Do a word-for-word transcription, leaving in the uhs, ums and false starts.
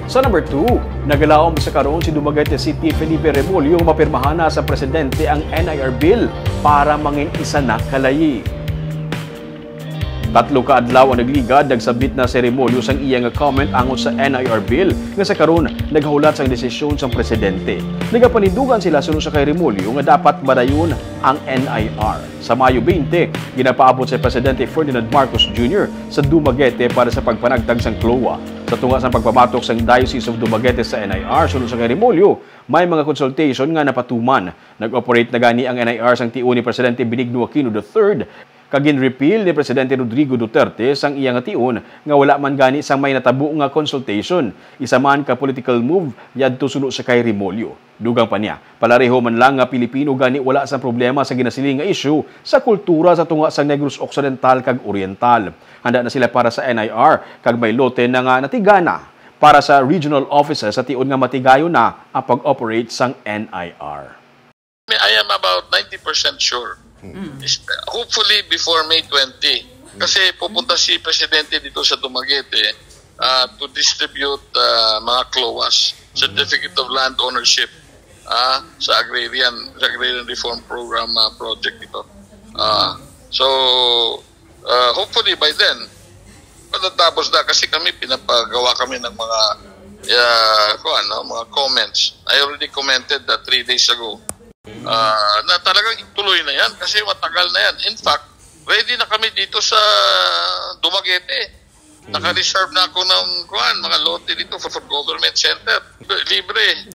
Sa number two, nagalaom sa karon si Dumaguete City Felipe Remollo nga mapirmahan na sa presidente ang N I R bill para mangin isa na ka layi. Tatlo ka adlaw ang nagligad, nagsabit na si Remollo sang iya nga comment angot sa N I R bill nga sa karon naghulat sang desisyon sang presidente. Nagapanindugan sila suno sa kay Remollo nga dapat madayon ang N I R. Sa Mayo twenty, ginapaabot si Presidente Ferdinand Marcos Junior sa Dumaguete para sa pagpanagtag sang CLOA. Sa tunga sang pagpamatok sang Diocese of Dumaguete sa N I R suno sa kay Remollo, may mga consultation nga napatuman. Nag-operate na gani ang N I R sang tion ni Presidente Benigno Aquino the third, kag gin-repeal ni Presidente Rodrigo Duterte sang iya nga tion nga wala man gani sang may natabo nga consultation. Isa man ka political move yadto suno sa kay Remollo. Dugang pa niya, palareho man lang nga Pilipino gani wala sang problema sa ginasiling nga isyu sa kultura sa tunga sang Negros Occidental kag Oriental. Handa na sila para sa N I R kag may lote na nga natigana para sa regional offices sa tion nga matigayon na ang pag-operate sang N I R. I am about ninety percent sure. Is- Hopefully before May twenty. Kasi pupunta si Presidente dito sa Dumaguete ah, to distribute ah, mga CLOAs, Certificate of Land Ownership, ah, sa agrarian, sa agrarian reform program ah, project ito. Ah, so, ah, hopefully by then, matatapos na kasi kami, pinapagawa kami ng mga, uh, kuwan, no, mga comments. I already commented that three days ago. Ah, na talagang ituloy na yan kasi matagal na yan. In fact, ready na kami dito sa Dumaguete. Naka-reserve na ako ng kuwan, mga lote dito for, for government center. Libre.